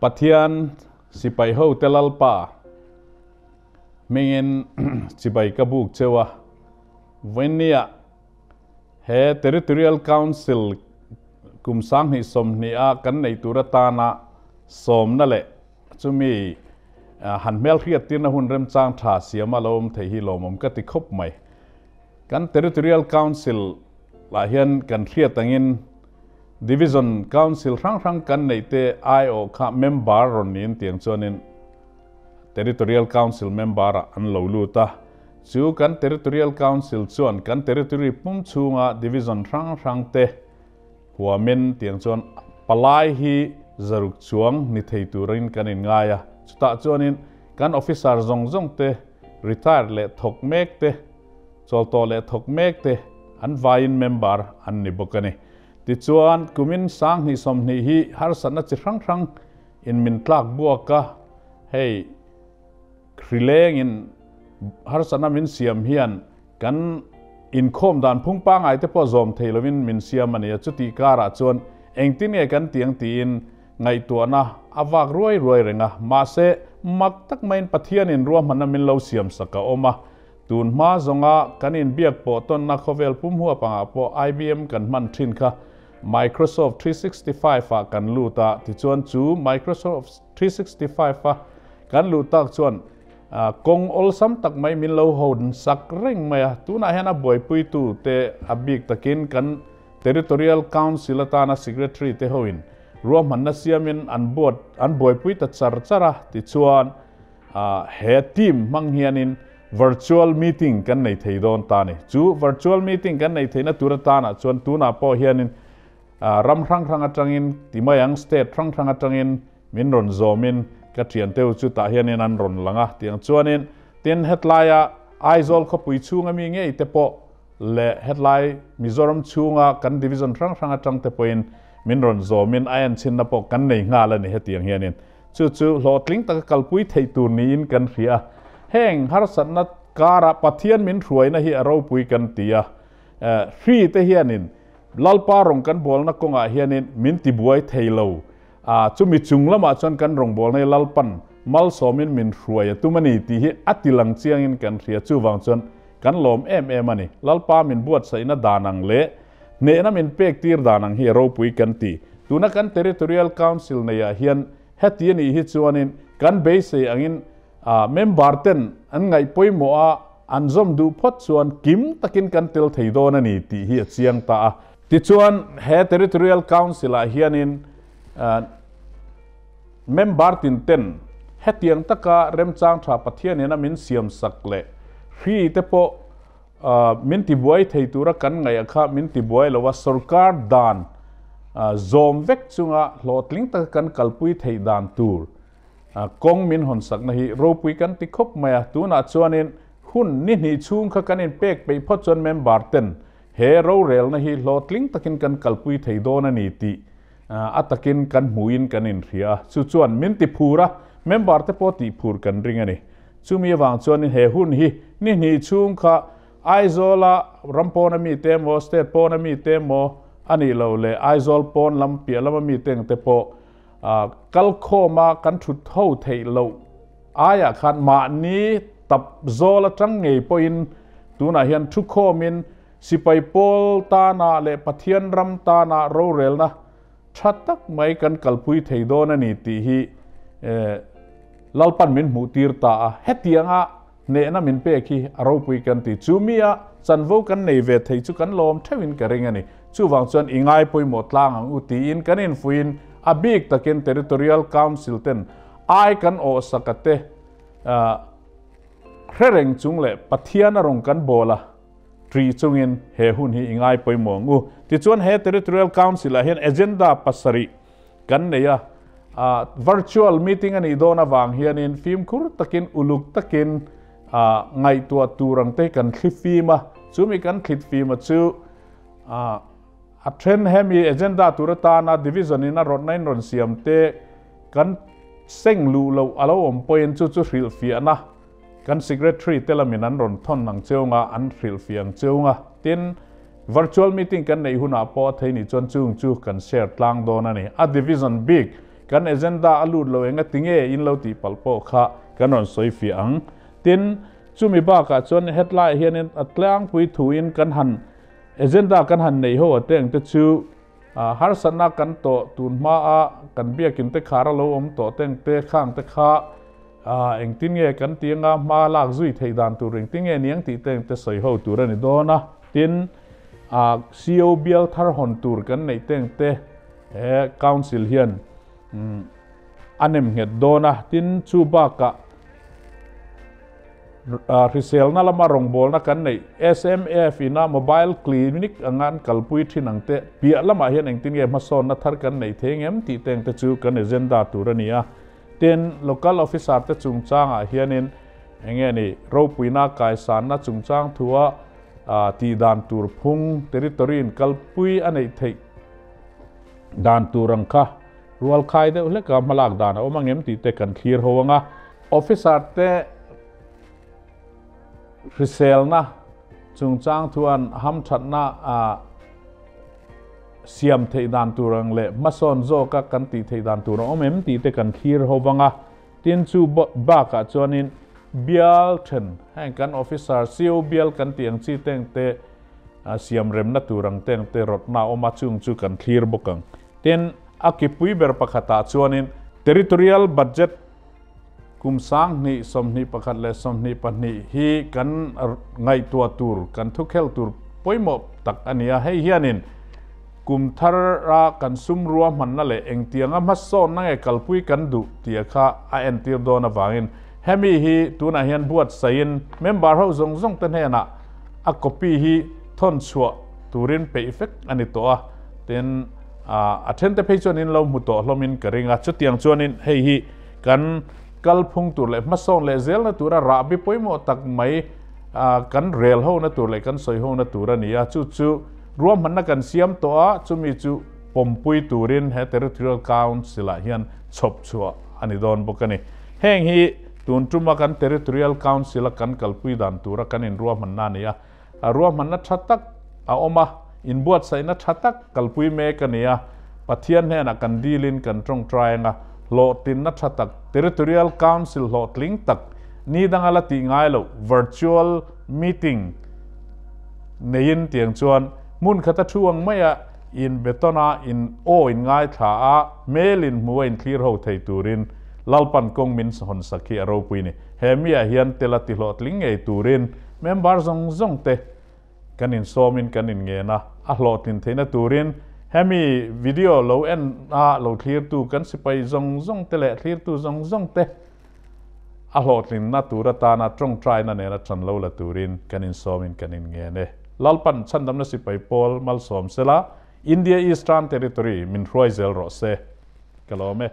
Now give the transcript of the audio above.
Pathian sipai hote Lalpa hmingin chibai ka buk cheu a, vawinia he Territorial Council kum 2020 a kan nei tur atana sawmna leh chumi han hmelhriat tirna hun remchang tha siama lo awm thei hi lawmawm ka ti khawp mai. Kan Territorial Council lah hian kan hriat angin Division Council hrang hrang kan neih te aiawh kha member rawn niin tiang chuanin Territorial Council member ah an lo lut a. Chu kan Territorial Council chuan kan territory pum chhunga Division hrang hrang te huamin tiang chuan palai hi zaruk chuang ni thei turin kan inngai a. Chutah chuanin kan officer zawng zawng te retire leh thawk mek te, Chawl tawh leh thawk mek te an vaiin member an ni bawk a ni. Tichuan, kumin 2020 hi harsatna chi hrang hrang in min tlak buak a, hei hrileng in harsatna min siam hian kan inkhawm dan phung pangai te pawh zawm thei lovin min siam a ni a, chutih karah chuan engtin nge kan tiang tiin ngaihtuahna a vak ruai ruai reng a, mahse mak tak maiin Pathianin ruahmanna min lo siamsak a awm a. Tun hma zawnga kan inbiak pawh tawnna khawvel pum huap angah pawh IBM kan hman thin kha Microsoft 365 ah kan lut a, tichuan chu Microsoft 365 a kan luh tak chuan kawng awlsam tak mai min lo hawn sak reng mai a. Tunah hian a buaipuitu te a bik takin kan Territorial Council atana Secretary te hoin ruahmanna siamin an buat an buaipui ta char char a, tichuan He team hmang hianin virtual meeting kan nei thei dawn ta a ni. Chu virtual meeting kan nei theihna tur atanah chuan tunah pawh hianin ram hrang hrang atangin ti mai ang, state hrang hrang atangin min rawn zawmin ka thianteu chu tah hianin an rawn lang a. Tiang chuanin tin hetlaia Aizawl khawpui chhunga mi ngei te pawh leh hetlai Mizoram chhunga kan division hrang hrang atang te pawhin min rawn zawmin a enchhinna pawh kan nei nghal a ni hetiang hianin. Chu chu hlawhtling taka kalpui theih tur niin kan hria a. Heng harsatna kara Pathian min hruaina hi a ropui kan ti a. Hri te hianin Lalpa rawng kan bualna kawngah hianin min tibuai thei lo. Chumi chung lamah chuan kan rawngbawlna hi Lalpan malsawmin min hruai a tum a ni tih hi a tilang chiangin kan hria. Chuvang chuan kan lawm em em a ni. Lalpa min buatsaihna dan ang leh Hnehna min pek tir dan ang hi a ropui kan ti. Tuna kan Territorial Council neiah hian heti a nih hi chuanin kan beisei angin member ten an ngaih pawimawh a, an zawm duh phawt chuan kim takin kan tel thei dawn a ni tih hi a chiang ta a. Tichuan he Territorial Council ah hianin member tin ten hetiang taka remchang tha Pathianin a min siam sak leh hri te pawh Min tibuai thei tura kan ngaih kha min tibuai lo a, sorkar dan zawm vek chunga hlawhtling taka kan kalpui theih dan tur kawng min hawnsakna hi ropui kan ti khawp mai a. Tunah chuanin hun ni hnih chhung kha kan inpek peih phawt chuan member ten he rorelna hi hlawhtling takin kan kalpui thei dawn a ni tih a takin kan hmuhin kan inhria a. Chu chuan min tiphur a, member te pawh tihphur kan ring a ni. Chumi avang chuanin he hun hi ni hnih chhung kha Aizawla ram pawna mite emaw, state pawna mite emaw a nih loh leh Aizawl pawn lam piah lama mite ang te pawh kalkhawma kan thut ho theih loh aiah khan mahni tap zawl atang ngei pawhin tunah hian thukhawmin sipai pawl tana leh Pathian ram tana rorelna tha tak mai kan kalpui thei dawn a ni tih hi Lalpan min hmuh tir ta a, hetianga hnehna min pek hi a ropui kan ti. Chu mia chanvo kan nei ve thei chu kan lawm theuhin ka ring a ni. Chuvang chuan i ngai pawimawh tlang ang u tiin kan infuiin a bik takin Territorial Council ten ai kan awhsak a te hre reng chung leh Pathian a rawn kan bawl a ṭih chungin he hun hi i ngai pawimawh ang u. Tichuan he Territorial Council ah hian agenda pasarih kan nei a, virtual meeting a nih dawn avang hianin fimkhur takin uluk takin ngaihtuah tur ang te kan thli fim a, chumi kan thlit fim a chu a then hemi agenda tur atana division in a rawtna in rawn siam te kan seng luh loh a lo awm pawhin chu chu hrilhfiahna Kan Secretary te lamin an rawn thawn ang cheunga, an hrilhfiah ang cheunga. Tin, virtual meeting kan neih hunah pawh a thei nih chuan chung chu kan share tlang dawn a ni. A division bik Kan agenda a lut lo enga tinge in lo tih palh pawh kha kan rawn sawi fiah ang. Tin, chumi bakah chuan hetlaiah hianin a tlangpui thuin kan han agenda kan han nei ho a te ang te chu harsatna kan tawh tun hmaa kan biakin te khar a lo awm tawh te ang te khang te kha engtin nge kan ti anga hma lak zui theih dan tur engtin nge niang tih te ang te sawi ho tur a ni dawn a. Tin, CO bial thar hawn tur kan neih te ang te he Council hian a nem nghet dawn a. Tin, chu bakah hriselna lama rawngbawlna kan neih SMF ina mobile clinic anga an kalpui thin ang te piah lamah hian engtin nge hmasawnna thar kan neih thei ngem tih te ang te chu kan agenda tur a ni a. Tin, local officer te chungchangah hianin enge ni ropuina kaisanna chungchang thua tihdan tur phung territory in kalpui a neih theih dan tur ang kha rualkhai deuh hleka hmalak dan a awm angem tih te kan thlir ho ang a. Officer te hriselna chungchang thuan hamthatna siam theih dan tur ang leh hmasawn zawka kan tih theih dan tur a awm em tih te kan thlir ho vang a. Tin chu bakah chuanin bial then heng kan officer CO bial kan tih ang chi te ang te siam remna tur ang te ang te rawtna a awm a chung chu kan thlir bawk ang. Tin a kipui ber pakhatah chuanin territorial budget kum 2021 leh 22 hi kan ngaihtuah tur, kan thukhel tur pawimawh tak a ni a. Hei hianin kum thara kan sum ruahmanna leh engtianga hmasawnna nge kalpui kan duh tih kha a entir dawn avangin hemi hi tunah hian buatsaihin member ho zawng zawng te hnenah a copy hi thawn chhuah turin peih vek a ni tawh a. Tin, a thente phei chuan in lo hmu tawh hlawmin ka ring a. Chutiang chuanin hei hi kan kalphung tur leh hmasawn leh zelna tura rahbi pawimawh tak mai kan rel hona tur leh kan sawi hona tur a ni a. Chu chu ruahmanna kan siam tawh a, chumi chu pawmpui turin he Territorial Council-ah hian chhawp chhuah a ni dawn bawk a ni. Heng hi tun tuma kan Territorial Council-a kan kalpui dan tura kan inruahmanna a ni a. Ruahmanna tha tak a awm a, inbuatsaihna tha tak kalpui mek a ni a, Pathian hnenah kan dilin kan tawngtai ang a, hlawhtlinna tha tak, Territorial Council hlawhtling tak, ni danga la tih ngai loh virtual meeting neiin tiang chuan hmun khata thu ang maia in betawna in aw in ngaithla a, hmel in hmu a inthlir ho thei turin Lalpan kawng min hawn sak hi a ropui ni. He miah hian tel a ti hlawhtling ngei turin Member zawng zawng te kan insawmin kan inngen a, a hlawhtlin theihna turin hemi video lo en a lo thlirtu kan sipai zawng zawng te leh thlirtu zawng zawng te a hlawhtlinna tur atana tawngtaina nena tan lo la turin kan insawmin kan inngen e. Lalpan chhandamna sipai pawl malsawm sela, India Eastern Territory min hruai zel rawh se. Ka lawm e.